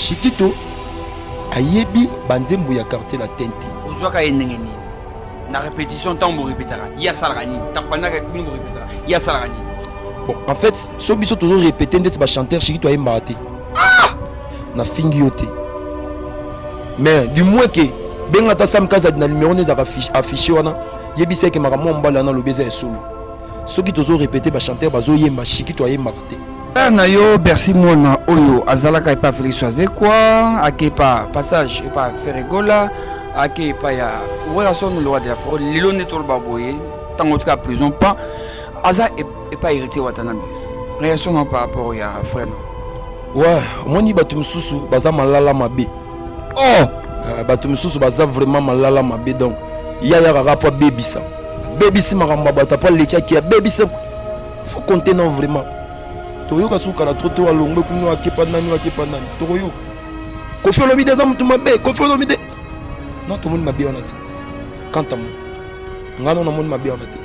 Shikito ayebi banzembo ya Quartier Latin te. Ozwaka ye ndenge nini na répétition? Ntango borépétaka, ye asalaka nini? Ntango pandaka bino borépétaka, ye asalaka nini? Bon, en fait, so biso tozo répéter ndeti bachanteur, Shikito ayembaka te. Ah, nafingi yo te, mais du moins ke benga ata Sam Kazadi na numéro nde ezalaka affiché wana, yebisa eke makambo mwa mobali wana alobi eza ya solo. Soki tozo répéter, bachanteur bazoyemba, Shikito ayembaka te. Frère na yo Bercy Mwana oyo azalaka epa Félix Wazekwa, ake epa passage epa Ferre Gola, ake epa ya Werrason, le roi de la forêt. Lelo nde toloba boye, ntango otika prison pan aza epa Héritier Watanabe. Réaction na par rapport ya frère na? Ouais, omoni, bato mosusu baza malala mabe. Oh. Bato mosusu baza vraiment malala mabe. Donc ye ayaka kaka mpo abebisa, abebisi makambo ya bato, apo aleki, abebisi. Faut compter. Non, vraiment, toyoka suka na trop to alongwe kuna, akepa nani, akepa nani. Tokoyoka Kofi Olomide aza motu mabe, Kofi Olomide. Non, tomoni mabe wana te. Quant à moi, ngai no namoni mabe wana te.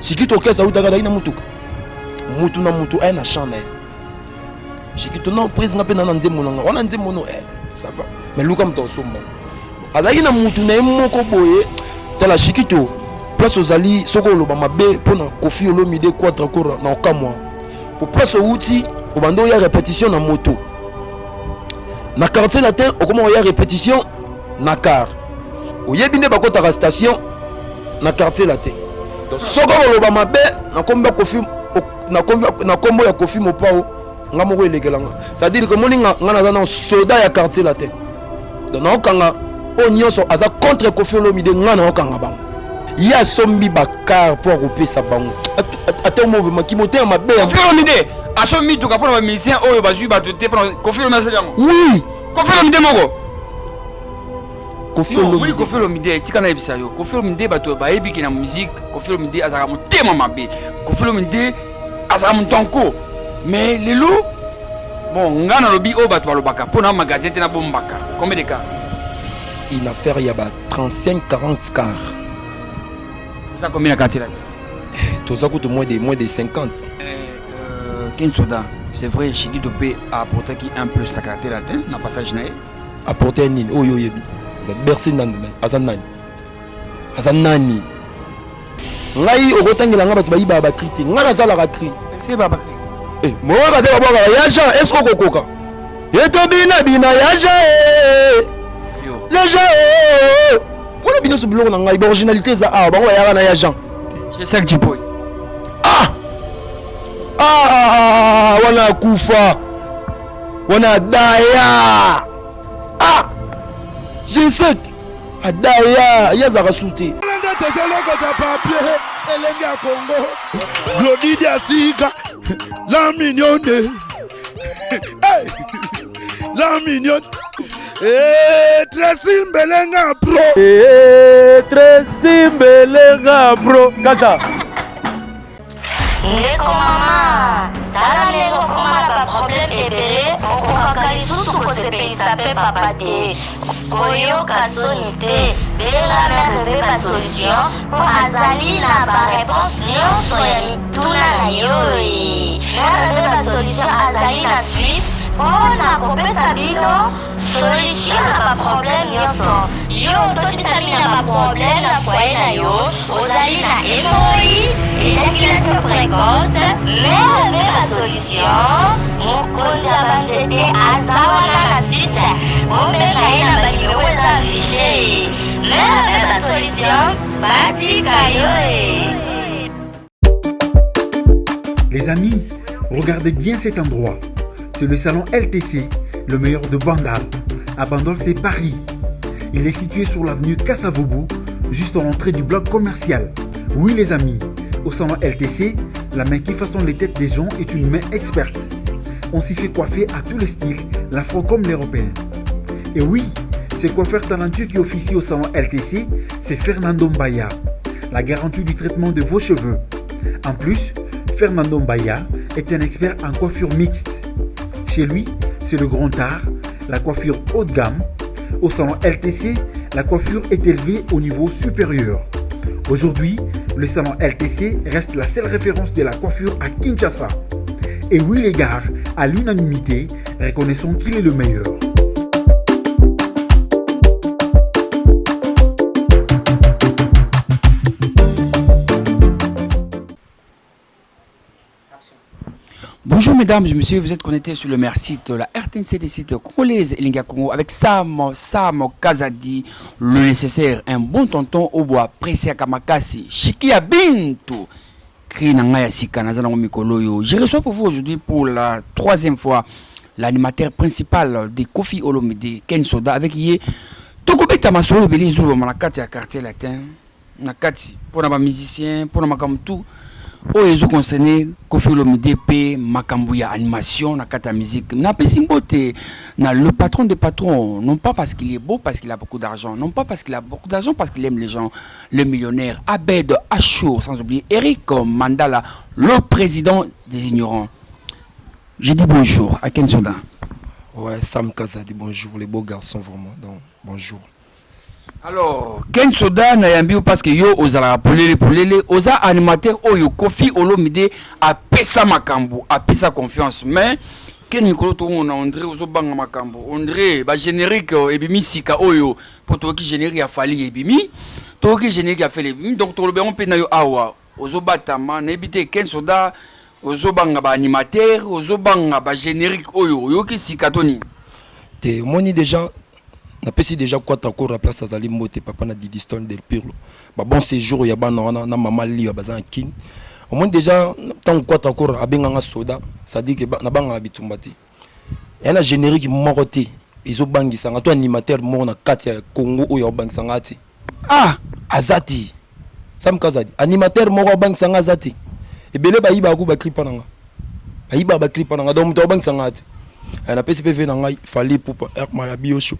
Shikito orchestre autaka, azalaki na mutuka, mutu na mutu aya na champ na ye. Shikito non, prise nga mpe na nzembo na nga wana, nzembo no, eh, ça va, mais luka moto asomba. Azalaki na mutu na ye moko boye. Tala Shikito, place ozali, soki oloba mabe mpona Kofi Olomide Quadra Kora na okamwa, po place owuti, obanda oya répétition na moto na Quartier Latin, okoma oya répétition na car, oyebi nde bakotaka station na Quartier Latin. Donc soki okoloba mabe na kombo ya Kofi, na kombo ya Kofi Mopao, nga moko elekelanga. C'est-à-dire que moni nga, nga naza na soda ya Quartier Latin, donc naokanga oyo nyonso aza contre Kofi Olomide. Nga naokanga bango. Ye asombi bacar mpo akopesa bango ata movemaki motema mabe ya Kofi Olomide asombi mituka mpona bamusicien oyo bazwi bato te. Mpona Kofi Olomide asali yango? Oui. Kofi Olomide moko? Kofi Non, omoni. Olomide. Kofi Olomide, tika nayebisa yo, Kofi Olomide, bato bayebi ke na musique Kofi Olomide azalaka motema mabe, Kofi Olomide azalaka moto anko. Mais lelo, bon, nga nalobi oyo bato balobaka mpo na magasin te, nabombaka combien de car? Une affaire ya ba 35 40 car. Oza combien na Quartier Latin? Toza kutu moins de 50. Ken Soda, c'est vrai, Shikito mpe apportaki un plus na Quartier Latin na passage na ye. Apporte nini oyo oyebi? Aza Bercy nani? Aza nani? Aza nani? Ngai okotangela nga bato bayibaka bacri te. Ngai nasalaka cri. Se babakri. Moyaka te, babwakaka ya Jean. Est ce okokoka etobina bina ya Jean? Yo. Ya Jean mpona bino nyonso, biloko na ngai baoriginalité eza awa. Bango bayaka na ya Jean. Jesek Jipoy. Ah ah, ah, ah, wana akufa, wana adaya. Ah, Jesek adaya, ye azalaka su te. Nde tozolokota papier elenge ya Kongo, Glodidi ya sika, la mignonne. Hey! La mignonne. Eh, Tracy Mbelenga pro. Tracy Mbelenga bro kaka. Ndeko mama, tala ndenge okóma na baproblème ebele, okokaka lisusu kosepelisa mpe papa te. Koyoka soni te, benga Mère Ve Basolution mpo azali na baréponse nyonso ya mituna na yo. E Mère Ve Basolution azali na Suisse mpo na kopesa bino solution na baproblème nyonso. Yo ototisami na baproblème na foyer na yo, ozali na hémorroïde, éjaculation précoce, Mère Ve Basolution, mokonzi ya banzete, aza wana na Suisse. Bobenga ye na banimero eza affiché. Mère Ve Basolution, batika yo e. Les amis, regardez bien cet endroit. C'est le salon LTC, le meilleur de Bandal. À Bandol, c'est Paris. Il est situé sur l'avenue Kasavubu, juste à l'entrée du bloc commercial. Oui, les amis, au salon LTC, la main qui façonne les têtes des gens est une main experte. On s'y fait coiffer à tous les styles, l'afro comme l'européen. Et oui, ce coiffeur talentueux qui officie au salon LTC, c'est Fernando Mbaya, la garantie du traitement de vos cheveux. En plus, Fernando Mbaya est un expert en coiffure mixte. Chez lui, c'est le grand art, la coiffure haut de gamme. Au salon LTC, la coiffure est élevée au niveau supérieur. Aujourd'hui, le salon LTC reste la seule référence de la coiffure à Kinshasa. Et oui les gars, à l'unanimité, reconnaissons qu'il est le meilleur. Bonjour mesdames et messieurs, vous êtes connectés sur le merci de la RTNC des sites congolaises Elinga Congo avec Sam, Sam Kazadi, le nécessaire, un bon tonton au bois, pressé à Kamakasi, Shikia Bintou, cri na ngai ya sika naza nango mikolo oyo. Je reçois pour vous aujourd'hui pour la troisième fois l'animateur principal de Koffi Olomide, Ken Soda, avec ye tokobeta masolo ebele ezolobama na kati ya quartier latin na kati mpona ba musicien mpona makambo tout oyo ezo concerne Koffi Olomide mpe makambo ya animation na kati ya musique. Napesi mbote na le patron des patrons, non pas parce qu'il est beau, parce qu'il a beaucoup d'argent, non pas parce qu'il a beaucoup d'argent, parce qu'il aime les gens, le millionnaire Abed Achour, sans oublier Eric Mandala, le président des ignorants. Je dis bonjour à Ken Soda. Ouais, Sam Kazadi, bonjour, les beaux garçons vraiment. Donc, bonjour. Alors, Ken Soda nayambi yo parce que yo ozalaka polele polele, oza animateur oyo Koffi Olomide apesa makambo, apesa confiance. Mais Ken mikolo tokomona André ozobanga makambo. André ba générique ebimi sika oyo po toyoki générique ya Fally ebimi, toyoki générique ya Fally ebimi, donc tolobi yango mpe na yo awa ozobatama nayebi te Ken Soda ozobanga ba animateur, ozobanga ba générique oyo oyoki sika to nini? Te omoni déjà napesi déjà kwata kora place azali mbote papa na Didi Stone del Pirlo ba bon séjour ya bana wana na mama Liwa baza na Kin. Omoni déjà ntango kwata kora abenganga soda, c'est-à-dire que nabangaka bitumba te, ya na générique moko te ezobangisanga to animateur moko na kati ya Congo oyo aobangisanga te. Ah, aza te, Sam Kazadi, animateur moko abangisanga aza te. Ebele bayibaka ku ba clip na nga, bayibaka ba clip na nga, donc moto aobangisanga te. Napesi mpe ve na ngai Fally Ipupa Herman ya Biosho,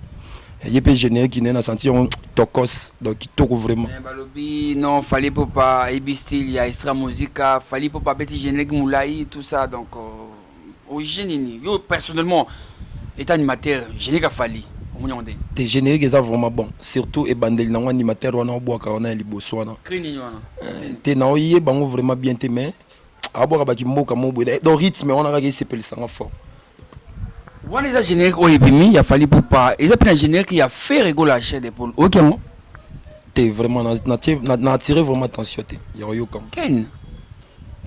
ye mpe générique naye na senti yango tokos, donc kitoko vraiment. Mais balobi non, Fally Ipupa ayebi style ya Extra Musica, Fally Ipupa abeti générique molai, tout ça. Donc ojuge nini yo personnellement étant animateur, générique ya Fally omoni yango ndenge? Te, générique eza vraiment bon, surtout ebandeli nango, animateur wana obwaka wana ya liboso wana. Cri nini wana? Te, naoyeba yango vraiment bien te, mais abwaka bakimboka mo boye, donc rythme wana kaka esepelisanga fort. Wana eza générique oyo ebimi ya Fally Ipupa, eza mpe na générique ya Ferre Gola, Chair de Poule, oyoki yango? Te, vraiment na attiré vraiment attention te ya koyoka. Ken.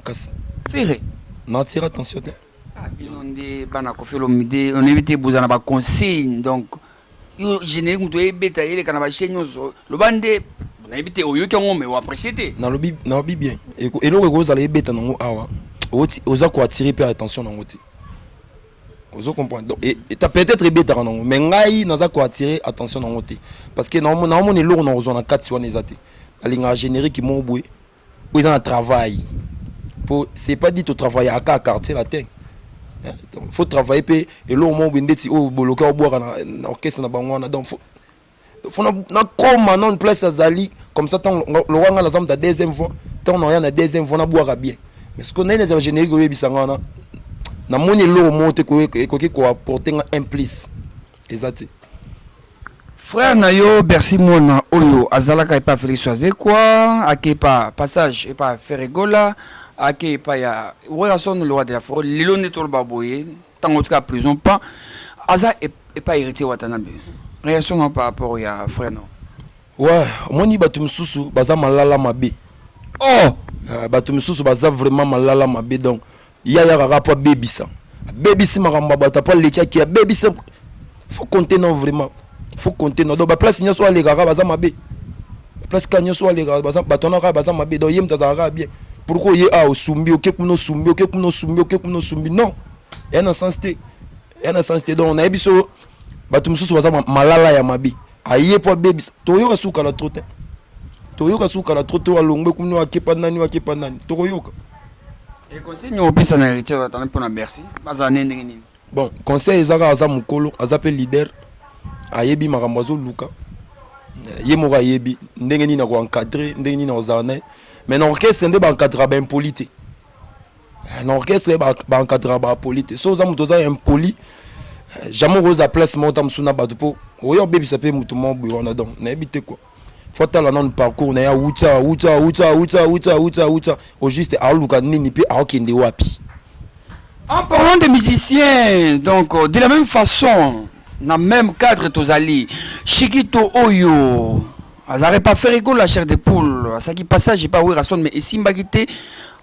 Kasi. Ferre. Na attiré attention te. Ah, bino nde bana Koffi Olomide, oyebi te boza na ba consigne, donc yo générique moto oyebeta eleka na ba chaîne nyonso, loba nde nayebi te oyoki yango mais oapprécie te. Nalobi bien, eloko ekozala ebeta nango awa, oza koattirer mpe attention nango te, ozo comprendre? Donc peut-être ebetaka nango, mais ngai naza koattirer attention nango te, parce que naomona eloko na kozwa na kati wana eza te. Nalingaka générique moko boye oyo eza na travail, po c'est pas dit totravaille aka quartier latin. Donc faut travailler mpe eloko moko boye ndeti oyo boloka obwaka na orchestre na bango wana. Donc faut nakoma nano place azali comme ça, ntango lokwa ngai naza moto ya deuxième fois, ntango naoya na deuxième fois nabwaka bien. Mais ce que naye neti bagénérique oyebisanga wana, namoni eloko moko te ekoki koapporter nga un plus, eza te. Frère na yo Bercy Mwana oyo azalaka epa Félix Wazekwa, ake epa passage epa Ferre Gola, ake epa ya Werrason le roi de la forêt, lelo nde toloba boye ntango otika prison pa aza epa Héritier Watanabe, réaction na par rapport ya frère no? Ouais, omoni bato mosusu baza malala mabe. Oh. Bato mosusu baza vraiment malala mabe, donc ya kaka po abebisa, abebisi makambo ya bato, apo aleki aki abebisi. Faut compter, non, vraiment faut compter, non. Donc baplace nyonso oyo alekaka baza mabe, baplace kaka nyonso oyo alekaka bato wana kaka baza mabe, donc ye moto azalaka kaka bien. Pourquoi ye a osumbi oke kuna, osumbi oke kuna, osumbi oke kuna, osumbi? Non, eya na sens te, eya na sens te. Donc nayebi so bato mosusu baza malala ya mabe, aye po abebisa. Toyoka sukala trop te, toyoka sukala trop te, alongwe kuna akepa nani, akepa nani, tokoyoka. Conseil nini opesa na Héritier Watanabe mpona Bercy, bazala ne ndenge nini? Bon, conseil eza kaka aza mokolo, aza mpe leader, ayebi makambo azoluka ye moko, ayebi ndenge nini akoencadre, ndenge nini akozala na ye. Mais na orchestre nde baencadra baimpoli te, na orchestre baencadra baimpoli te. So oza moto oza impoli, jamais okozala place moko ta mosusu na bato, mpo oyo obebisa mpe motu moko boye wana. Donc nayebi te quoi, faut tala nanu parcours na ye, awuta, awuta, awuta, awuta, awuta, awuta, awuta, au juste aoluka nini mpe aokende wapi. En parlant de musiciens, donc de la même façon, dans le même cadre tozali, Chikito oyo azalaki pa Ferre Gola, la chair de poule, asalaki passage epa Werrason mais esimbaki te,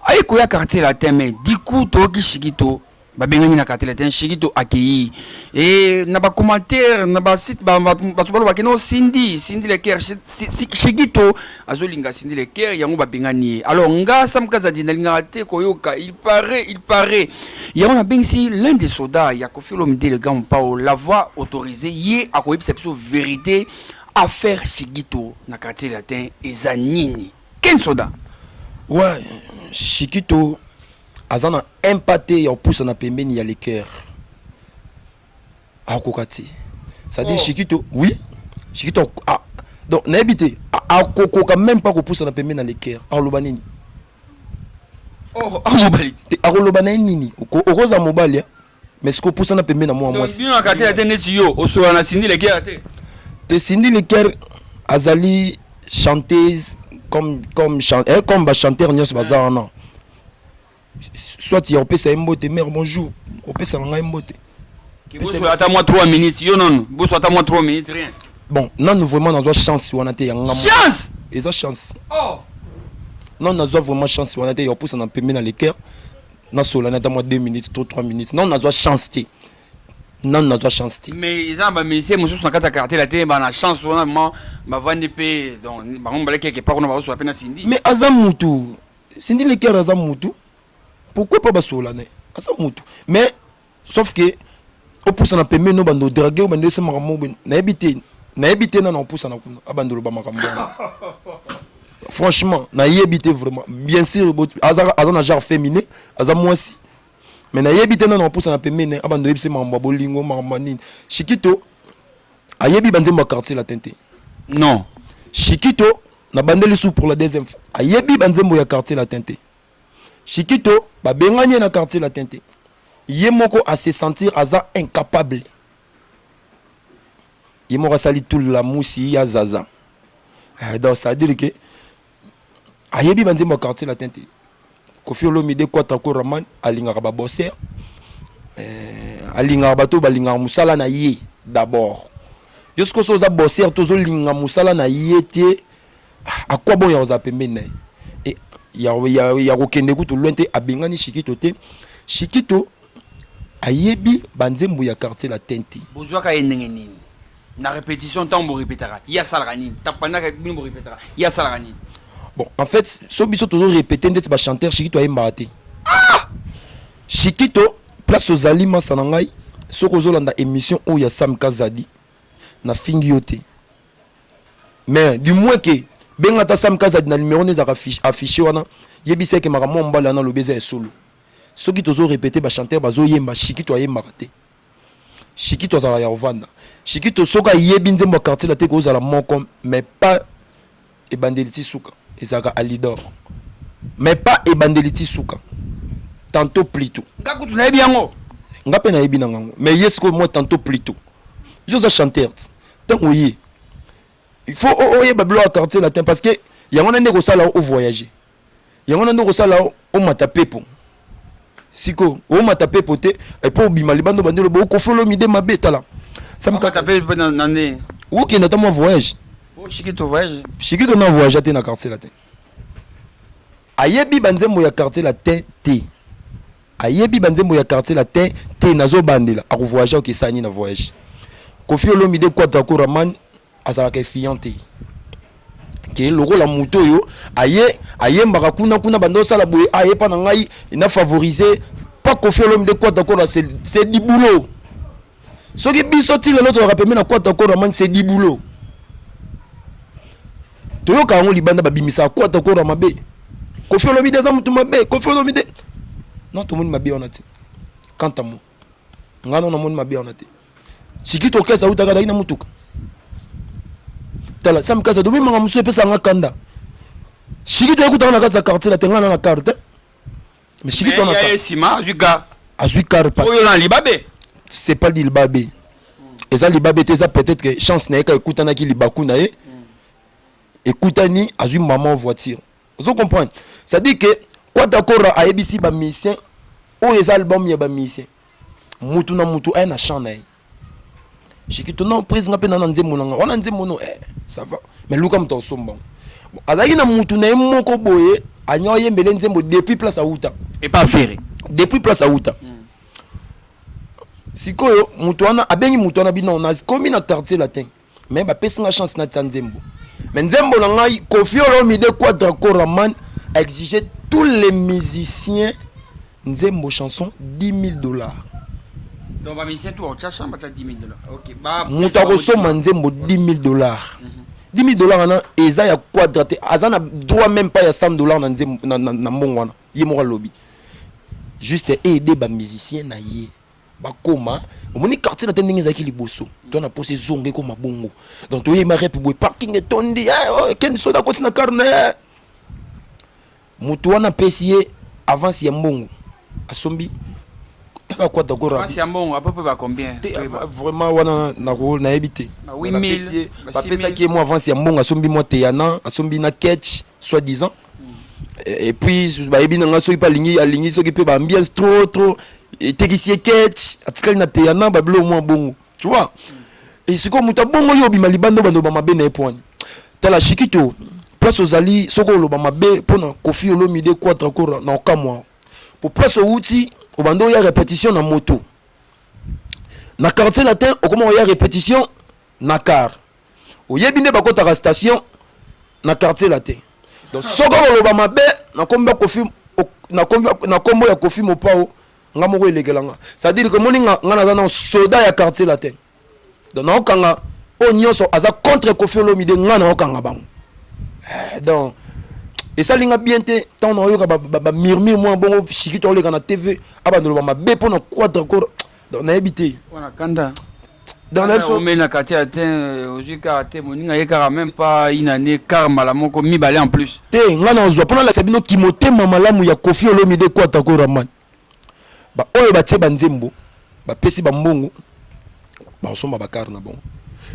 aye koya quartier latin, mais du coup toyoki Chikito. Babengani na quartier latin, Shikito akei. Et na ba commentaire na ba site bato balobaki no Cindy, Cindy Le Cœur, Shikito azolinga Cindy Le Cœur, yango babengani ye. Alors nga Sam Kazadi nalingaka te koyoka, il paraît, il paraît. Yango nabengisi l'un des soldats ya Koffi Olomide le grand Mopao, la voix autorisée, ye akoyebisa biso vérité affaire Shikito na quartier latin eza nini? Ken soda. Ouais, Shikito aza na un pas te ya kopusana pembeni ya le cœur, akokoka te, c'est-à-dire, oh. Shikito, oui, Shikito, ah, donc nayebi te, akokoka même pas kopusana pembeni na le cœur. Akoloba nini? Oh, mobali te. Akoloba na ye nini? Okozala mobali, mais sikoyo opusana pembeni na mwa mwasi. Bino na quartier te, neti yo osola na Cindy Le Cœur te? Te, Cindy Le Cœur azali chanteuse comme bachanteur nyonso baza wana. Soit ya kopesa ye mbote, mare bonjour, opesa na ngai mbote. Boso ata mwa 3 minutes, yo nono boso ata mwa 3 minutes, rien? Bon, nanu vraiment nazwa chance wana te ya nga. Chance? Eza chance. Oh. Non, nazwa vraiment chance wana te ya kopusa na pembeni na Le Cœur, nasola na ata mwa 2 minutes to 3 minutes. Non, nazwa chance te, nanu nazwa chance te. Mais eza na bamusicien mosusu na kati ya quartier la te, bana chance wana vraiment, bavandi mpe, donc bango mibale quelque part kuna bazosola mpe na Cindy. Mais aza mutu, Cindy Le Cœur aza mutu, pourquoi pas basola na ye? Aza mutu, mais sauf que opusana pembeni, obanda odraguer, obanda esa makambo boye, nayebi te, nayebi te. Nana opusana kuna, abanda oloba makambo wana, franchement nayebi te vraiment. Bien sûr aza, aza na genre féminin, aza mwasi, mais nayebi te nana opusana pembeni, abanda oyebisa makambo ya bolingo, makambo ya nini. Shikito ayebi banzembo ya quartier latin te. Non. Shikito, nabandeli su pour la deuxième fois, ayebi banzembo ya quartier latin te. Shikito babengani ye na quartier latin te. Ye moko ase sentir aza incapable, ye moko asali tout la musi ya zaza. Donc ça veut dire que ayebi banzembo ya quartier latin te. Koffi Olomide Quatra Koraman alingaka babosser, alingaka bato oyo balingaka mosala na ye d'abord. Yo sikoyo so oza bosser te, ozolinga mosala na ye te, akwa bon ya kozala pembeni na ye? Ya kokende kutu loin te, abengani Shikito te. Shikito ayebi banzembo ya quartier latin te. Bozwaka ye ndenge nini na répétition? Ntango borépétaka, ye asalaka nini? Pendant bino borépétaka, ye asalaka nini? Bon, en fait, so biso tozo répéter ndeti bachanteur, Shikito ayembaka te. Ah! Shikito, place ozali, masa na ngai, soki ozolanda émission oyo ya Sam Kazadi, nafingi yo te, mais du moins ke benga ata Sam Kazadi na numéro nde ezalaka affiché wana, yebisa eke makambo mwa mobali wana alobi eza ya solo. Soki tozo répéter, bachanteur bazoyemba, Shikito ayembaka te. Shikito azalaka ya kovanda. Shikito soki ayebi nzembo ya quartier la te, kozala moko, mais pas ebandeli ti suka. Ezalaka alidor, mais pas ebandeli ti suka, tantôt plutôt. Nga kutu nayebi yango. Nga mpe nayebi na ngango, mais ye sikoyo moi tantôt plutôt. Yo oza chanteur ti ntango oye, il faut oyeba biloko ya quartier latin, parce que yango na nde kosala ovoyage, yango na nde kosala omata pepo. Sikoyo omata pepo te epo obima libanda, obandi oloba oKoffi Olomide mabe. Tala. Okende ata mwa voyage. Shikito voyage? Shikito na voyage te na quartier latin. Ayebi banzembo ya quartier latin te, ayebi banzembo ya quartier latin te. Nazobandela, akovoyage, okesani na voyage. Koffi Olomide Quadra Koraman azalaka effiant te ke lokola moto oyo aye ayembaka kuna kuna, banda osala boye, aye mpa na ngai na favoriser pas. Koffi Olomide Quadra Kora, c'est du boulot. Soki biso ti lelo tozalaka pembeni na Quadra Koraman, c'est du boulot. Toyoka yango libanda, babimisaka Quadra Kora mabe, Koffi Olomide aza motu mabe, Koffi Olomide. Non, tomoni mabe wana te. Quant à moi, ngai no namoni mabe wana te. Siki tokesa autaka, azalaki na mutuka. Tala Sam Kasa, domimanga mosusu epesanga kanda. Siki toyekutaka na kati ya quartier la te, ngai na na carte, mais siki to na nsima azwi car. Azwi car. Oyo na libabe. C'est pas libabe, eza libabe te. Eza peut-être que chance na ye ka ekutanaki, libaku na ye ekutani, azwi mama voiture. Ozo comprendre? C'est à dire que Quadra Kora ayebisi bamusicien oyo eza album ya bamusicien, mutu na mutu aye na champ na ye. Shikito non, prise nga mpe na nzembo na nga wana, nzembo no, eh, ça va, mais luka moto akosomba ngo. Bon, azalaki na mutu na ye moko boye anya oyembele nzembo depuis place auta. Epa Ferre. Depuis place auta. Sikoyo moto wana abengi moto wana bino nakomi na Quartier Latin, mais bapesi nga chance natia nzembo. Mais nzembo na ngai, Koffi Olomide Quadra Koraman a exigé tous les musiciens nzembo, chanson, 10 000 $. Donc bamusicien tout baotya chambre, batya 10 000 $, ok. Moto akosomba nzembo 10 000 $, 10 000 $ wana eza ya Quadra te. Aza na droit même pas ya 100 $ na nzembo na mbongo wana. Ye moko alobi juste aider bamusicien na ye bakoma. Omoni Quartier Latin ndenge ezalaki liboso, to na posa ezonga ekoma bongo. Donc toyeba rep boye, parking etondi, eh, oh, ken soda akoti na car na ye. Moto wana apesi ye avance ya mbongo, asombi taka Quadra Kora. Avance ya mbongo à peu près ba combien? Te, vraiment wana nayebi te. Ba 8000, ba Bapesaki ye mwa avance ya mbongo, asombi mwa teyana, asombi na ketch soi disant. Et puis bayebi na nga soki mpe alingi soki mpe baambiance trop trop etekisi ye ketch, atikali na teyana, babilo mwa bongo, tu vois. Et sikoyo moto abongo, yo obima libanda, obanda oloba mabe na ye pwani. Tala Shikito, place ozali, soki oloba mabe mpona Koffi Olomide Quadra Kora na okamwa, po place owuti, obanda oya répétition na moto na Quartier Latin, okoma oya répétition na car, oyebi nde bakotaka station na Quartier Latin. Donc soki okoloba mabe na kombo ya Koffi, na kombo ya Koffi Mopao, nga moko elekelanga. C'est-à-dire que moni nga, nga naza na soda ya Quartier Latin, donc naokanga oyo nyonso aza contre Koffi Olomide, nga naokanga bango. Donc esali nga bien te ntango naoyoka bamurmure mwa bongo. Shikito aoleka na TV, abanda oloba mabe mpo na Quadra Kora, donc nayebi te. Wana kanda. Donc nayebi Omeli na Quartier Latin, ozwi kaka te moninga ye kaka, même pas une année, car mbala moko mibale en plus. Te, nga nazwa mpona alakisa bino kimotema malamu ya Koffi Olomide Quadra Koraman. Baoyo batie banzembo, bapesi bambongo, bakosomba bacar na bango.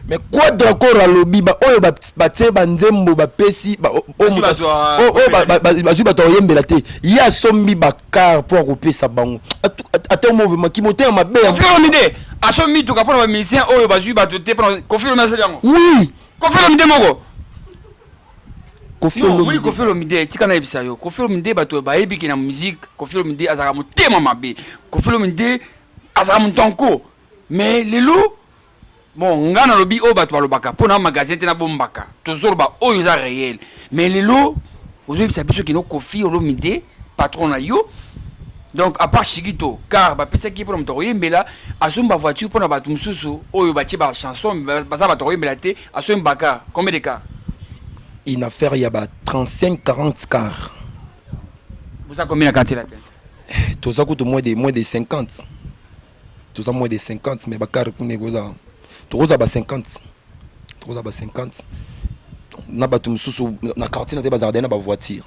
Mais Quadra Kora alobi baoyo batie banzembo, bapesi oyo Bazwi moto bato oyo bazwi bato akoyembela te, ye asombi bacar mpo akopesa bango. Ata mouvement kimotema mabe ya Koffi Olomide asombi mituka mpona bamusicien oyo bazwi bato te. Mpona Koffi Olomide asali yango? Oui. Koffi Olomide moko? Koffi Non, omoni. Olomide. Koffi Olomide, tika nayebisa yo, Koffi Olomide, bato bayebi ke na musique Koffi Olomide azalaka motema mabe, Koffi Olomide azalaka moto anko. Mais lelo, bon, nga nalobi oyo bato balobaka mpo na magasin te, nabombaka, tozoloba oyo eza réel. Mais lelo ozoyebisa biso kino Koffi Olomide patron na yo, donc à part Shigito, car bapesaki ye mpona moto akoyembela, asomba voiture mpona bato mosusu oyo batie bachanson, baza bato akoyembela te, asombi bacar. Combien de car? Une affaire ya ba 35 40 car. Boza combien na Quartier Latin? Toza kutu moins de 50, toza moins de 50, mais bacar kuna ekozala, tokozala ba 50, tokozala ba 50 na bato mosusu na quartier na te bazalaka deya na bavoiture.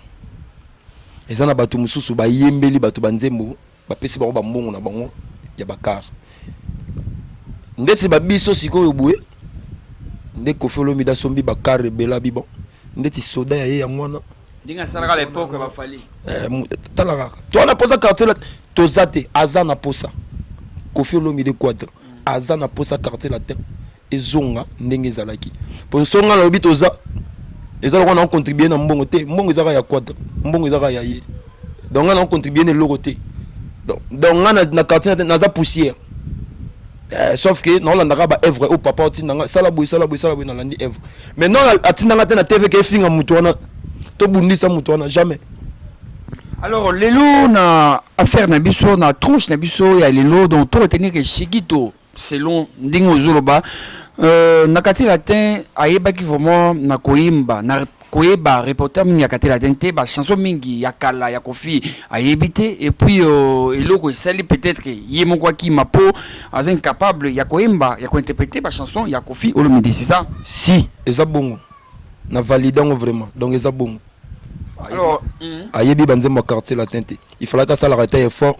Eza na bato mosusu bayembeli bato banzembo, bapesi bango bambongo na bango ya bacar. Ndeti babiso sikoyo boye nde Koffi Olomide asombi bacar ebele, abi bon, ndeti soda ya ye yango wana. Ndenge asalaka l'époque baFally. Tala kaka, toza na posa Quartier Latin, toza te. Aza na posa, Koffi Olomide Quadra aza na posa Quartier Latin ezonga ndenge ezalaki. Po so nga nalobi toza, eza lokola na contribue na mbongo te. Mbongo eza kaka ya Quadra, mbongo eza kaka ya ye. Donc nga na contribue na eloko te. Donc nga na Quartier Latin naza poussière. Sauf que naolandaka baœuvre oyo papa otindanga: sala boye, sala boye, sala boye. Nalandi œuvre, mais non, atindanga te na TV ke efinga moto wana, tobundisa moto wana, jamais. Alors lelo na affaire na biso, na tranche na biso ya lelo, donc to retenir que Shigito, selon ndenge ozoloba, na Quartier Latin ayebaki vraiment na koyemba, na koyeba reporter mingi ya Quartier Latin te, bachanson mingi ya kala ya Koffi ayebi te. Et puis eloko esali peut-être ye moko akima mpo aza incapable ya koyemba, ya kointerpréter bachanson ya Koffi Olomide, c'est ça? Si, eza bongo, na valide yango vraiment. Donc eza bongo. Alors Ayebi banzembo ya Quartier Latin te. Il fallait asalaka ata effort,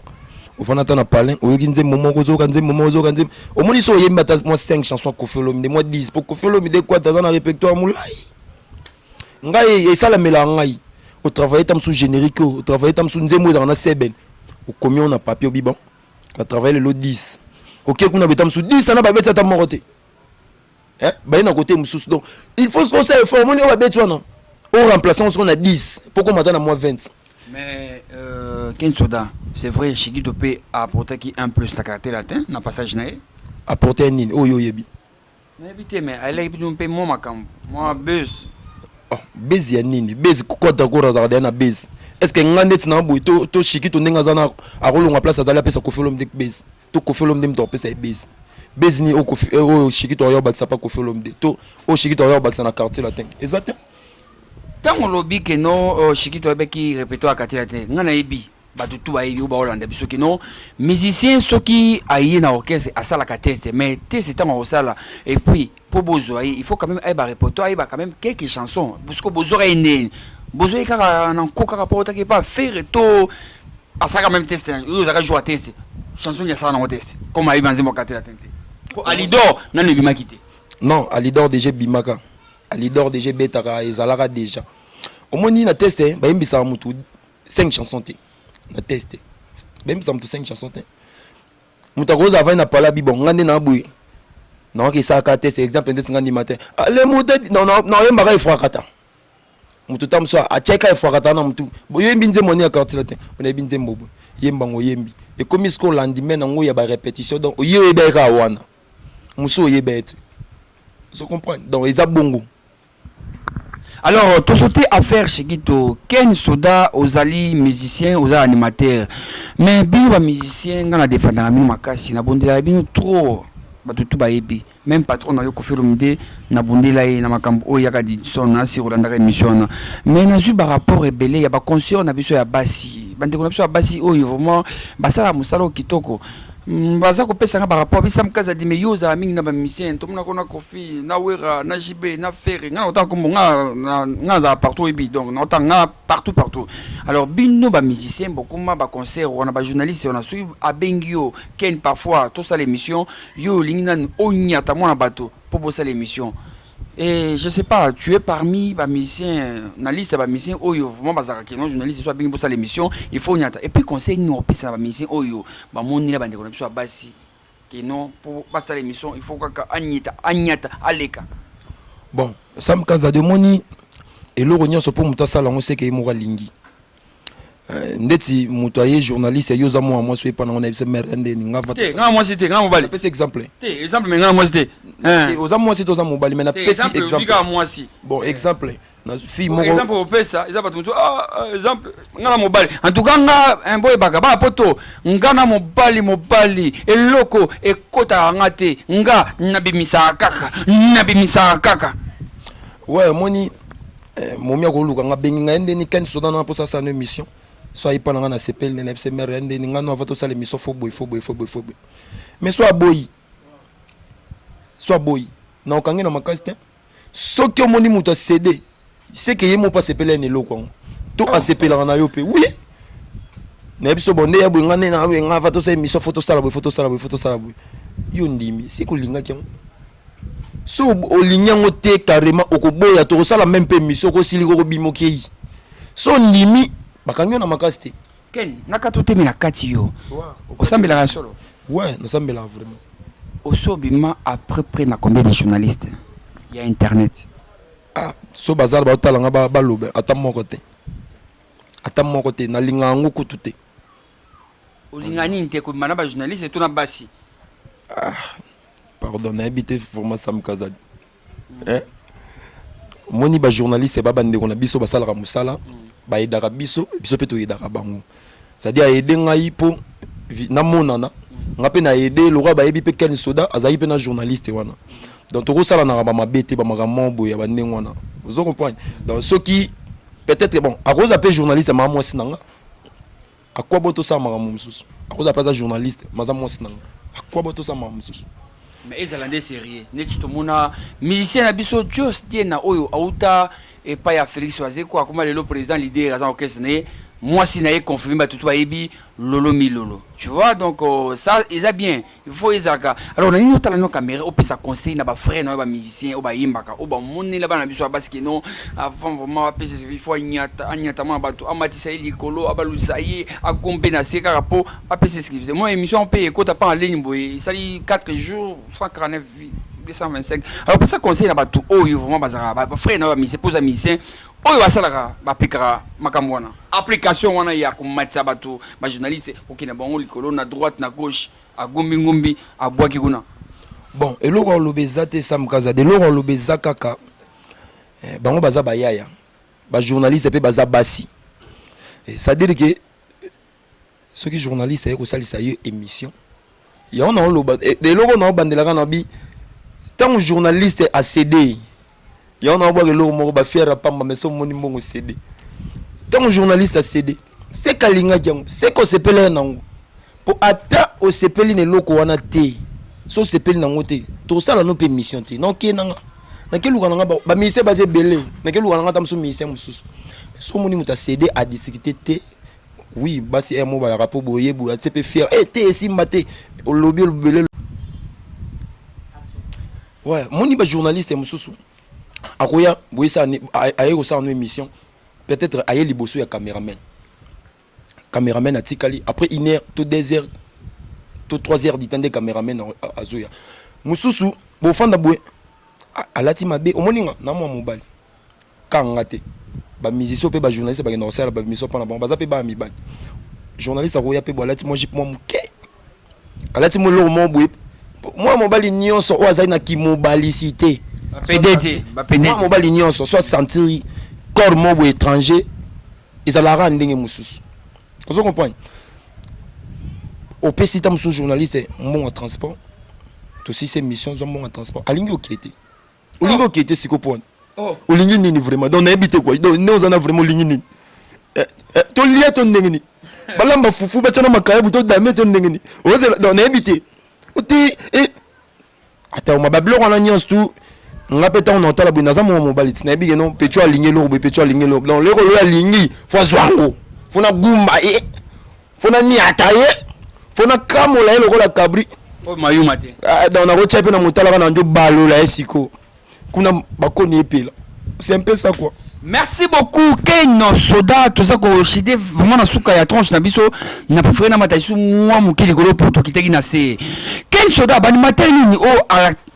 ofanda ata na palin, oyoki nzembo moko, ozoyoka nzembo moko, ozoyoka nzembo. Omoni so oyembi ata mwa 5 chanson ya Koffi Olomide, mwa 10, po Koffi Olomide Quadra aza na répertoire molai. Ngai esalamelaka ngai, otravaille ta mosusu générique oyo, otravaille ta mosusu nzembo ezalaka na seben, okomi oyo na papier, obi bon, na travaille lelo 10, oke kuna beta mosusu 10 ana babeti ata moko te. Baye na côté mosusu. Donc il faut osala effort. Omoni oyo babeti wana, o remplaçant soko na 10 po koma ata na mwa 20. Mais Ken Soda, c'est vrai, Shigito pe a apportaki un plus na Quartier Latin na passage na ye. Apporter nini oyo oyebi? Nayebi te, mais ayelaki bino mpe mwa makambo, mwa buzz. Oh, buzz ya nini? Buzz kota kora azalaka deja na buzz. Est ce que nga ndeti na boye to to Shikito ndenge aza na akolonga place azali apesa Koffi Olomide buzz? To Koffi Olomide moto akopesa ye buzz? Buzz nini oyo Koffi oyo Shikito akoya kobakisa pa Koffi Olomide to oyo Shikito akoya kobakisa na Quartier Latin? Eza te. Tango olobi que no Shikito ayebaki repertoire ya Quartier Latin, nga nayebi, batu tout bayebi oyo baolanda biso que no musicien soki aye na orchestre asalaka test, mais test tango akosala et puis po bozwa ye il faut quand meme ayeba repertoire, ayeba quand meme quelques chansons, sikoyo bozwaka ye ndenge nini? Bozwa ye kaka na nko kaka po awutaki epa Ferre to asalaka meme test oyo ozalaka jour ya test, chanson nini asala nango test comme ayebi ba nzembo ya Quartier Latin te? Po Alidor nanu ebimaki te. Non, Alidor dejà ebimaka. Alidor dejà ebetaka, ezalaka dejà. Omoni na test bayembisaka mutu 5 chansons te. Na test bayembisaka mutu 5 chansons te. Mutu akozala avandi na palais abi bon nga nde na boye naoki esalaka test, exemple ndeti nga ndima te ale mutu naoyembaka efrakata mutu ta mosusu atiaka efrakata na mutu boyembi nzembo nini ya Quartier Latin? Onayebi nzembo boye, yemba ngo oyembi, ekomi sikoyo lendemain nango ya ba repetition, donc oye oyebaki kaka wana mosusu oyeba ye te. Ozo comprendre? Donc eza bongo. Alors tosote affaire Shigito, Ken Soda ozali musicien, oza animateur, mais bino ba musicien nga na defendaka bino makasi, na bondelaka bino trop, bato tout bayebi, meme patron na yo Koffi Olomide na bundela ye na makambo oyo yaka Didson na si olandaka émission wana, mais nazwi ba rapport ebele ya ba consoeurs na biso ya basi, bandeko na biso ya basi oyo vraiment basalaka mosala oyo kitoko. Baza kopesa nga ba rapport bisa Kazadi, mais yo ozala mingi na ba musiciens, tomona ko na Koffi, na Werra, na JB, na Ferre, nga naotanga kombo nga nga nazala partout oyebi, donc naotanga nga partout partout. Alors bino ba musiciens bokoma ba concert wana, ba journalistes wana soki abengi yo Ken parfois tosala émission, yo olingi nanu onyata mwana bato po bosala émission. Et je sais pas, tu es parmi ba musiciens na liste ya ba musiciens oyo vraiment bazalaka que non journaliste soit abengi bosala émission, il faut onyata. Et puis conseil nini opesa na ba musiciens oyo bamoni na bandeko na biso ya basi que non po basala émission il faut kaka anyeta anyata aleka? Bon, Sam Kazadi, omoni eloko nyonso mpo moto asala yango seke ye moko alingi. Ndeti moto aye journaliste, yo oza mwana mwasi, oyepa nango nayebisa mare ya ndeni nga. Te, nga mwasi te, nga mobali. Napesi exemple. Te, exemple, mais nga mwasi te. Te, oza mwasi te, oza mobali, mais napesi exemple. Kaka mwasi. Bon, exemple na fille moko. Exemple opesa eza bato mosusu, ah, exemple nga na mobali, en tout cas nga boyebaka bana poto, nga na mobali, mobali eloko ekotaka nga te, nga nabimisaka kaka, nabimisaka kaka. Ouais, omoni momi akoluka nga, bengi ngai ndeni Ken Soda na mposa asala no émission, so ayepa na nga na sepeli nde nayebisa mare ya ndeni nga no ava tosala émission, fo boye, fo boye, fo boye, fo boye, mais so aboyi, so aboyi na okangi na makasi te. Soki omoni moto acede, seke ye moko asepela ye na eloko yango to asepelaka na yo mpe. Oui, nayebi so bon nde ya boye, nga nde na boye, nga ava tosala émission, fo tosala boye, fo tosala boye, fo tosala boye, yo ndimi seke olingaki yango. So olingi yango te carrément, okoboya, tokosala même mpe émission, okosilika, okobima, okei. So ondimi, bakangi yo na makasi te. Ken, nakati otemi na kati, yo osambelaka ya solo? Ouais, nasambelaka vraiment. Osi obima à peu près na combien de journalistes ya internet? Ah, so bazala baotala nga, baloba ata moko te, ata moko te. Nalingaka yango kutu te. Olinga nini te, kobima na ba journaliste to na basi? Ah, pardon, nayebi te vraiment, Sam Kazadi. Eh? Omoni ba journaliste ba bandeko na biso basalaka mosala, bayedaka biso, biso mpe toyedaka bango. C'est-à-dire aide ngai mpo namonana, nga mpe na aide lokola bayebi mpe Ken Soda azalaki mpe na journaliste wana. Donc tokosalanaka bamabe te, bamakambo moko boye ya bandenge wana, ozo comprendre? Donc soki peut-être bon akozala mpe journaliste maa mwasi na nga, akwa bo tosala makambo mosusu. Akozala mpe aza journaliste maza mwasi na nga, akwa bo tosala makambo mosusu. Mais ezala nde sérieux, neti tomona musicien na biso Jos Diena oyo auta epai ya Félix Wazekwa, akoma lelo président leader, aza orchestre na ye, mwasi na ye confirme, bato tu bayebi Lolo Milolo, tu vois? Donc ça eza bien, il faut ezalaka. Alors na nini otala no caméra, opesa conseil na ba frère na yo ba musicien oyo bayembaka, oyo bamonela bana biso ya basi que non avant vraiment bapesa, il faut anyata anyata mwana bato, amatisa ye likolo, abalukisa ye, agombe na se kaka mpo apesa exclusivité. Moi émission mpe ekota mpa na ligne boye, esali 4 jours, 149 225. Alors pesa conseil na bato oyo vraiment bazalaka ba frère na yo ba musicien, mpo oza musicien. Oyo basalaka ba appliquaka makambo wana, application wana ya komatisa bato, bajournaliste, kokende bango likolo na droite na gauche, agumbi ngumbi, abwaki kuna. Bon, eloko ya koloba eza te. Sam Kazadi, eloko ya koloba eza kaka bango baza bayaya, bajournaliste mpe baza basi. C'est-à-dire que soki journaliste aye kosalisa ye émission, yango na oloba eloko na obandelaka na bi ntango journaliste acédé, yango na obwaka eloko moko bafiere ya pamba. Mais so omoni mbongo cédé, ntango journaliste acédé, seke alingaki yango, seke osepeli ye nango, mpo ata osepeli na eloko wana te, so osepeli nango te, tosala no mpe émission te. Naokee nanga, nakeluka nanga bamusicien baza ebele, nakeluka nanga ata mosusu musicien mosusu. So omoni moto acédé, adiscuter te. Oui, basi ere mo balaka mpo boye boye, atie mpe fier e te, esimba te, olobi olobele. Ouais, moni bajournaliste mosusu akoya boyesa, aye kosala no émission, peut-être aye liboso ya caméraman, caméraman atikali, après une heure to 2 heures to 3 heures du temps nde caméraman azoya. Mosusu bofanda boye, alati mabe. Omoni nga na mwa mobali kanga te, bamusicien mpe bajournaliste bakenda kosala bamission mpona bango, baza mpe bana mibali. Journaliste akoya mpe bo alati mwa jupe mwa moke, alati mwa eloko moko boye. Mwana mobali nyonso oyo azali na kimobalisi te, bapede te, bapede. Mwana mobali nyonso so asentir corps moko boye étranger, ezalaka ndenge mosusu. Ozo comprendre, opesi ta mosusu journaliste mbongo ya transport, tosisi émission, zwa mbongo ya transport, alingi okee te, olingi okee te. Siko mpona olingi nini vraiment? Donc nayebi te quoi. Donc nde oza na vraiment, olingi nini? Tolia to ndenge nini? Balamba fufu, batya na makayabu, to dame to ndenge nini? Ozela, donc nayebi te oti ata oma babiloko wana nyonso tu. Nga mpe ntango na otala boye, naza mwa mobali ti nayebi ke non, pecho alingi eloko boye, pecho alingi eloko. Donc leko oyo alingi, fo azwa yango, fo nagumba ye, fo naniata ye, fo nakamola ye lokola kabri. Oyo mayuma te. Ah, donc nakotia mpe na motalaka na ndio balola ye sikoyo kuna bakoni epela. C'est un peu ça quoi. Merci beaucoup Ken Soda. Toza koshide vraiment na suka ya tranche na biso. Na préféré na mata lisusu mwa moke likolo mpo tokitaki na se. Ken Soda, baanimateur nini oyo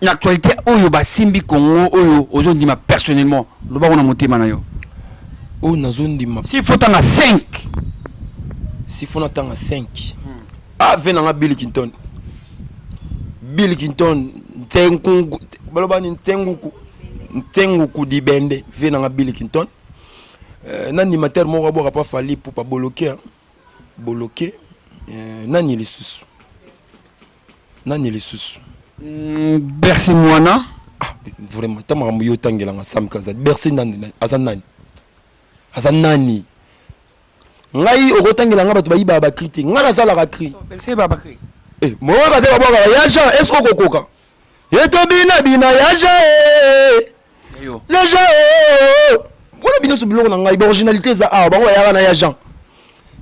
na actualité oyo basimbi Congo, oyo ozondima personnellement? Lobako na motema na yo. Oyo nazondima? S'il faut tanga 5. S'il faut natanga 5, ah, ve nanga Bill Clinton, Bill Clinton Ntenkungu, baloba ni Ntenguku, Ntenguku Dibende, ve nanga Bill Clinton. Na animateur moko abwaka pa Fally Ipupa, Boloke, hein? Boloke. Nani lisusu? Nani lisusu? Bercy Mwana. Ah, vraiment, ta makambo yo otangelanga Sam Kazadi. Bercy nani? Aza nani? Aza nani? Ngai okotangela nga bato bayibaka bacri te, ngai nasalaka cri. Bercy babacri. Eh, moyoka te, babwakaka ya Jean. Est ce okokoka ye tobina bina ya Jean eh? Yo. Ya Jean eh. Mpona bino nyonso biloko na ngai, baoriginalité eza awa. Bango bayaka na ya Jean,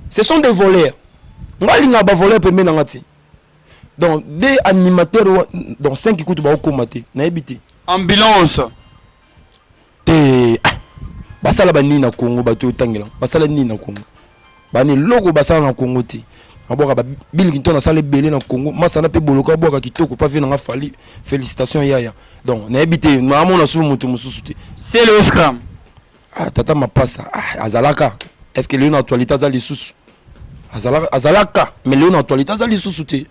ce sont des voleurs. Ngai alingaka bavoleur pembe nanga te. Donc deux animateurs, donc cinq kutu baokóma te, nayebi te. Ambulance. Te, ah, basala banini na Congo? Bato otangela basala nini na Congo? Bani eloko basala na Congo te. Abwaka Bill Clinton, asala ebele na Congo. Masana mpe Boloko abwaka kitoko pa vie nanga Fally. Félicitation yaya. Donc nayebi te, naamona susu moto mosusu te. C'est le scram. Ah, tata mapasa, ah, azalaka. Est ce que lelo na actualité aza lisusu? Azalaka, azalaka, mais lelo na actualité aza lisusu te.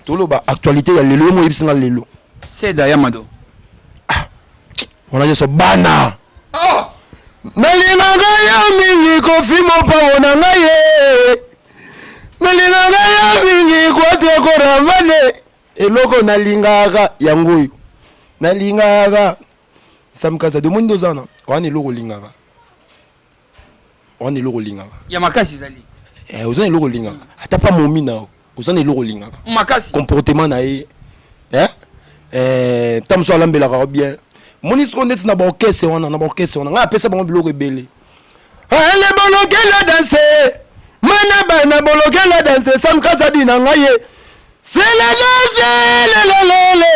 Toloba actualité ya lelo, yo mo oyebisinga lelo. Seda Yamado. Wana nyonso bana. Oh! Nalingaka yo mingi, Kofi Mopango na ngai ye. Nalingaka yo mingi, kwatwakoramane. Eloko nalingaka yango oyo nalingaka, Sam Kazadi. Omoni nde oza na wana, eloko olingaka wana, eloko olingaka ya makasi ezali. Eh, oza na eloko olingaka, ata pa momi na yo, oza na eloko olingaka. Makasi. Comportement na ye, eh? Eh, ta mosusu alambelaka bien. Moni sikoyo neti na baorchestre wana, na baorchestre wana ngai apesa bango biloko ebele. Ale bolokela danse, mana bana bolokela danse. Sam Kazadi na ngai ye, c'est la danse, lelelele,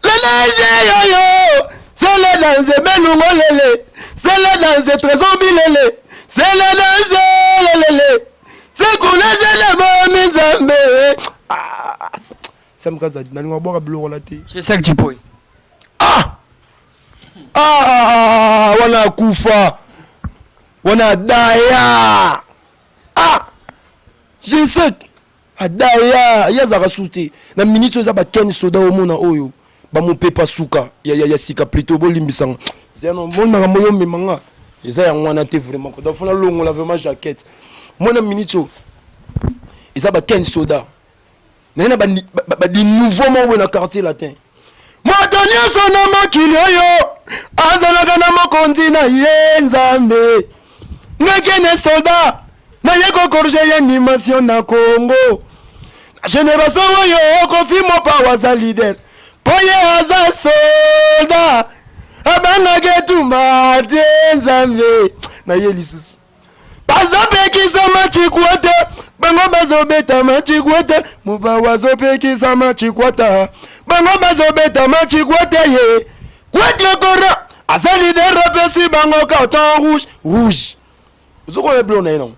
la danse yoyo, c'est la danse belungo lele, c'est la danse Trésor bilele, c'est la danse lelele, sekulezele momi nzambe. Ah, Sam Kazadi, nalinga kobwaka biloko wana te. C'est ça que tu peux. Ah ah, ah, ah, wana akufa. Wana daya. Ah! G7 adaya ye azalaka su te na minute oyo eza ba ken soda omona oyo ba mopepa suka ya, ya, ya sika plutôt bolimbisanga zeno moni makambo yo omema nga eza yango wana te vraiment donc fona longola vraiment jaquette mona minute oyo eza ba ken soda naye na ba nouveau moko boye na quartier latin moto nyonso na mokili oyo azalaka na mokonzi na ye nzambe ngakene soldat naye kokorge ye animation na congo na generation oyo kofi mopawa aza leader mpo ye aza soldat abangaka etumba te nzambe na ye lisusu Bazopekisa machikwata bango bazobeta machikwata mobawa azopekisa machikwata bango bazobeta machikwata ye kwatlekora aza leader apesi bango carton rouge rouge ozokoya biloko na ye nango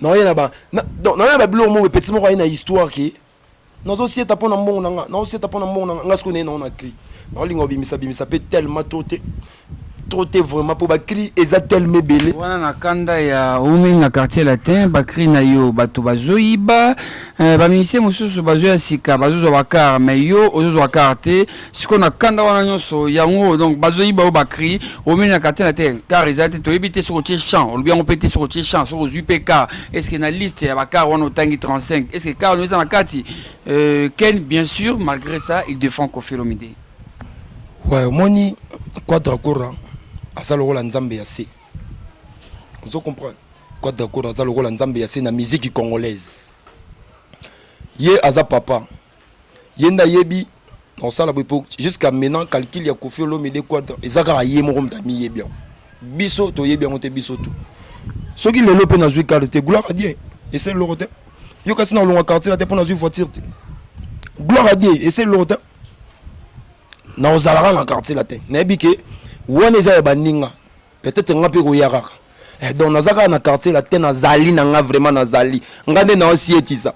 naoye na ba naoye na babiloko moko petit moko aye na histoire ke nazosieta mpo na mbongo na nga naosieta mpo na mbongo na nga nga sikoyo naye nango na cri naolinga obimisa bimisa mpe tellement trop te trop te vraiment mpo bacri eza tellement ebele wana na kanda ya omemi na quartier latin bacri na yo bato bazoyiba eh, bamusicien mosusu bazoya sika bazozwa bacar mais yo ozozwa car te sikoyo na kanda wana nyonso yango donc bazoyiba yo bacri omemi na quartier latin car eza te toyebi te soki otie champ olobi yango mpe te soki otie champ soki ozwi mpe car est ce que na liste ya bacar wana otangi 35 est ce que car no eza na kati euh, Ken bien sûr malgré ça il défend Koffi Olomide ouais omoni Quadra Kora aza lokola nzambe ya se ozo comprendre Quadra Kora aza lokola nzambe ya se na musique congolaise ye aza papa ye nde ayebi nakosala boye po jusqu'à maintenant calcul ya Koffi Olomide Quadra eza kaka ye moko moto amiyebi yango biso toyebi yango te biso tu soki lelo mpe nazwi carte te gloire à Dieu ese eloko te yo kasi na olongwa quartier na te mpo nazwi voiture te gloire à Dieu ese eloko te na ozalaka na quartier la te nayebi ke wana eza ya baninga peut-être nga mpe koya kaka eh, donc naza kaka na quartier la te nazali na nga vraiment nazali nga nde naosietisa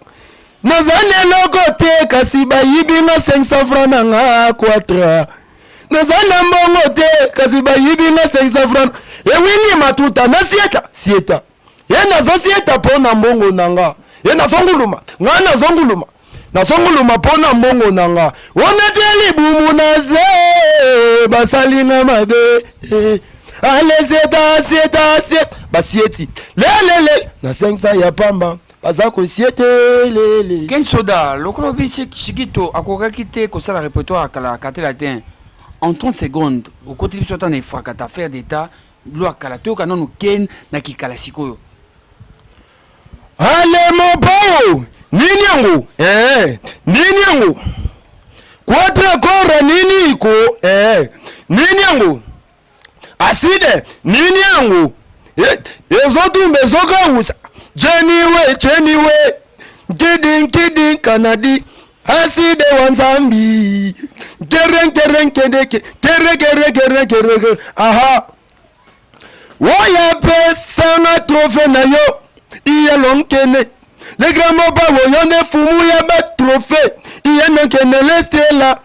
nazali eloko te kasi bayibi nga 500 franc na nga quatra nazali na mbongo te kasi bayibi nga 500 franc ewingi matuta nasieta sieta ye nazosieta mpo na mbongo na nga ye nazonguluma nga nazonguluma nazonguluma mpo na mbongo na nga oneti libumu na ze basali nga mabe ale sieta sieta sieta basieti lelele na 500 ya pamba baza kosiete lele Ken Soda, lokola obi Shikito akokaki te kosala repertoire ya kala quartier latin en 30 secondes okoteli biso ata na efrakata affaire d'etat Lwa kala toyoka nanu ken na kikala sikoyo. Ale mopao nini yango eh nini yango Quadra kora nini ko eh nini yango Acide nini yango eh, ezotumba ezokawusa Jeniwe jeniwe nkidi nkidi nkanadi Aside wa Nzambi nkere nkere nkendeke kere kere kere kere kere aha oya pesanga trophée na yo iya lonkene le grand moba oyo nde fumu ya ba trophée iye nonkene letela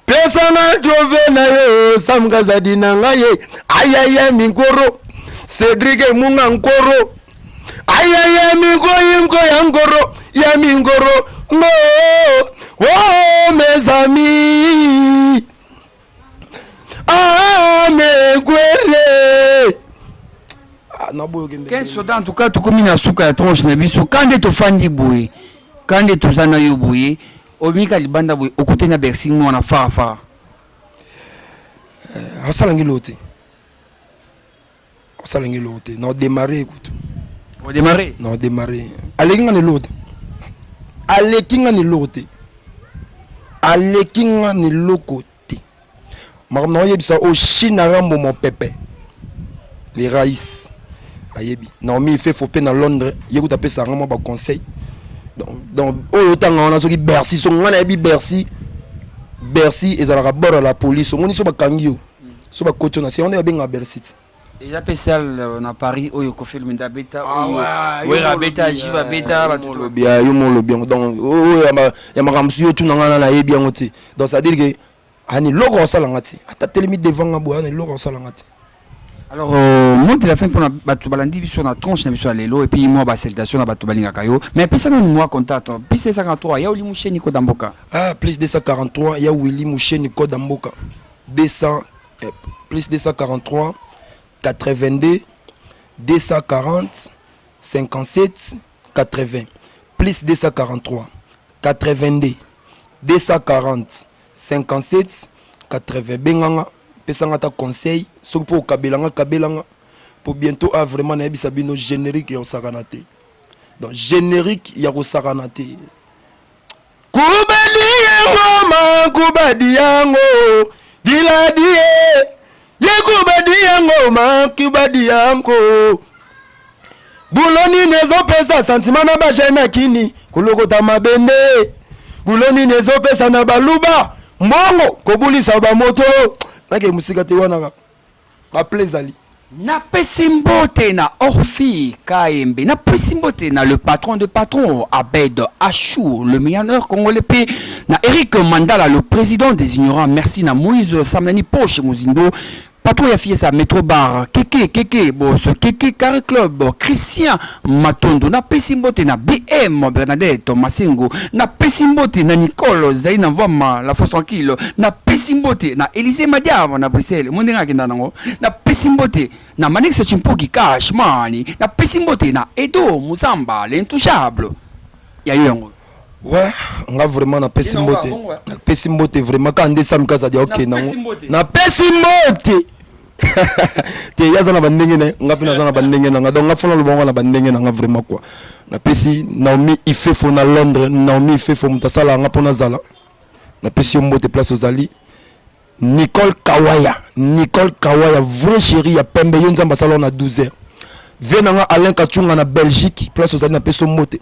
pesanga trophée na yo samkazadi na ngai ye ayaya minkoro cédrik munga nkoro ayaya minkoyi nko ya nkoro ya minkoro ngo oh, mes amis ah, mekwere ah, Ken Soda en tout cas tokomi na suka ya tronche na biso ka nde tofandi boye ka nde toza na yo boye obimika libanda boye okutani na Bercy mwana fara fara eh, asala ngi loti Osala ngi eloko te. Na démarrer kutu. O démarrer? Na démarrer. Aleki nga na eloko te. Aleki nga na eloko te. Aleki nga na eloko te. Makambo na oyebisa o Chine Rambo mon pepe. Les raïs. Ayebi. Naomi Ifefo pe na Londres, ye kutu apesa nga mwa ba conseil. Donc donc oyo otanga wana soki Bercy, so nga nayebi Bercy. Bercy ezalaka bord ya la police. Omoni so bakangi yo. So bakoti yo na se, yango nde babengaka Bercy ti. Eza pe salle euh, na Paris oyo Koffi Olomide abeta ah oyo Werra abeta Jiba abeta bato olobi ya yo molobi yango donc oyo ya makambo mosusu yo tuna nga na nayebi yango te donc c'est à dire que ani eloko osala nga te ata telemi devant nga boye ani eloko osala nga te. Alors euh, mot de la fin mpona bato balandi biso na tranche na biso ya lelo et puis mwa ba salutation na bato balingaka yo mais pesa nanu mwa contact plus 243 ya Willy Musheni koda mboka. Ah plus 243 ya Willy Musheni koda mboka 200 eh, plus 243 82 240 57 80 plus 243 82 240 57 80 benga nga pesa nga ata conseil soki mpo okabela nga kabela nga mpo bientôt a vraiment nayebisa bino générique ya kosakana te donc générique ya kosakana te kubadi yango ma kubadi yango diladie ye kubadi yango ma kubadi yango bulo nini ezopesa sentiment na bajeune akini kolokota mabende bulo nini ezopesa na baluba mbongo kobulisa bamoto nake mosika te wana kaka baple ezali. Napesi mbote na Orphy Kayembe, napesi mbote na le patron de patron Abed Achou, le millionnaire congolais pe na Eric Mandala, le président des ignorants. Merci na Moïse Samnani Poche Mozindo, patron ya fiesa Metro Bar, Keke Keke Boss, Keke Carré Club, Christian Matondo, napesi mbote na BM Bernadette Masengo, napesi mbote na Nicole Zaina Mvama, la force tranquille, napesi mbote na Élysée Madiama na Bruxelles, mo ndenge akenda nango, napesi mbote na Manix Chimpuki Cash Money, napesi mbote na Edo Muzamba l'intouchable. Ya yo yango. Ouais, nga vraiment napesi mbote. Napesi mbote vraiment ka nde Sam Kazadi okende nango. Napesi mbote. Te ye aza na bandenge na ye, nga mpe naza na bandenge na nga. Donc nga fona loba ngo na bandenge na nga vraiment quoi. Napesi Naomi Ifefo na Londres, Naomi Ifefo moto asalaka nga mpo nazala. Napesi yo mbote place ozali. Nicole Kawaya, Nicole Kawaya vraie chérie ya pembe yo Nzambe asala na 12 heures. Vie na nga Alain Kachunga na Belgique, place ozali napesi yo mbote.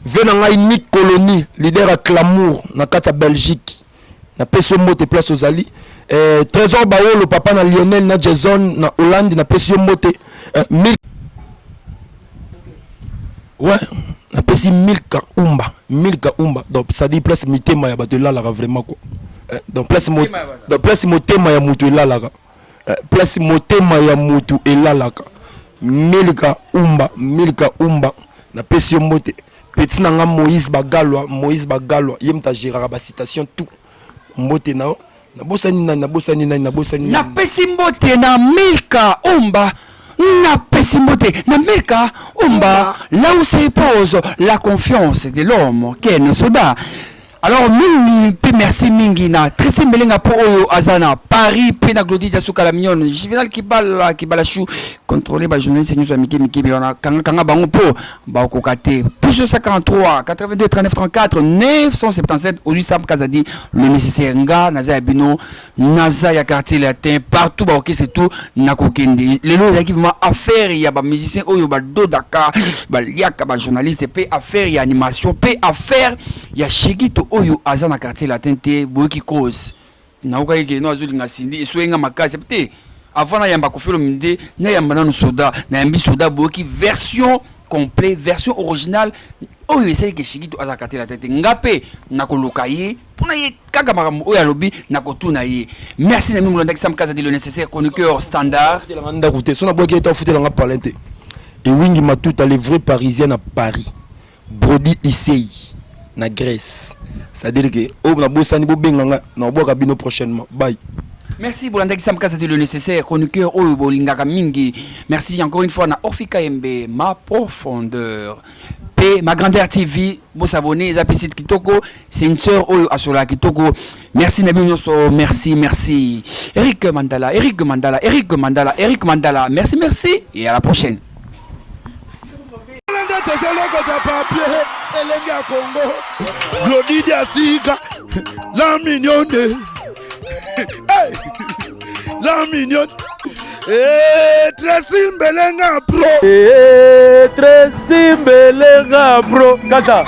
Vie na ngai Nick Colonie, leader ya Clamour na kati ya Belgique. Napesi yo mbote place ozali. Eh, Trésor Baolo papa na Lionel na Jason na Hollande napesi yo mbote. Eh, mil... Ouais, napesi Milka Umba, Milka Umba. Donc ça dit place mitema ya bato elalaka vraiment quoi. Eh, donc place mo... donc place motema ya mutu elalaka. Eh, place motema ya mutu elalaka. Milka Umba, Milka Umba. Napesi yo mbote. Petit na nga Moïse Bagalwa, Moïse Bagalwa, ye mutu agéraka ba citation tout. Mbote na yo. Nabosani nani, nabosani nani, nabosani nani. Napesi mbote na Milka Umba, napesi mbote na Milka Umba, là où se repose la confiance de l'homme Ken Soda. Alors mingi mpe merci mingi na Tracy Mbelenga mpo oyo aza na Paris mpe na Glody Diasuka la mignonne Juvenal Kibala Kibala Chou contrôler ba journaliste nyonso ya mike mike wana kanga kanga bango mpo bakokoka te plus 243 82 39 34 977 ozwi Sam Kazadi le nécessaire nga naza ya bino naza ya quartier latin partout ba orchestre tout nakokende lelo ezalaki vraiment affaire ya ba musicien oyo badodaka baliaka ba journaliste mpe affaire ya animation mpe affaire ya Shigito oyo aza na quartier latin te boyoki cause naokaki ke no azolinga Cindy eswei nga makasi te avant nayamba Koffi Olomide nayamba nanu soda nayambi soda boyoki version complet version originale oyo esali ke Shigito aza quartier latin te nga mpe nakoluka ye mpona ye kaka makambo oyo alobi nakotuna ye. Merci na mingi molandaki Sam Kazadi le nécessaire chroniqueur standard. Futelanga ndako te so nabwaki ye te afutelanga palin te Ewingi Matuta le vrai parisien na Paris Brody Issei na Grèce c'est-à-dire que oyo nabosani bobenga nga nakobwaka bino prochainement bye. Merci bolandaki Sam Kazadi le nécessaire chroniqueur oyo bolingaka mingi. Merci encore une fois na Orphy Kayembe ma profondeur pe ma grandeur TV bo s'abonner eza pe site kitoko c'est une sœur oyo asolaka kitoko. Merci na bino nyonso merci merci Eric Mandala Eric Mandala Eric Mandala Eric Mandala merci merci et à la prochaine. Nde tozolokota papier elenge ya Congo Glody Diasika la mignonne hey! La mignonne hey, Tracy Mbelenga bro hey, Tracy Mbelenga bro kata.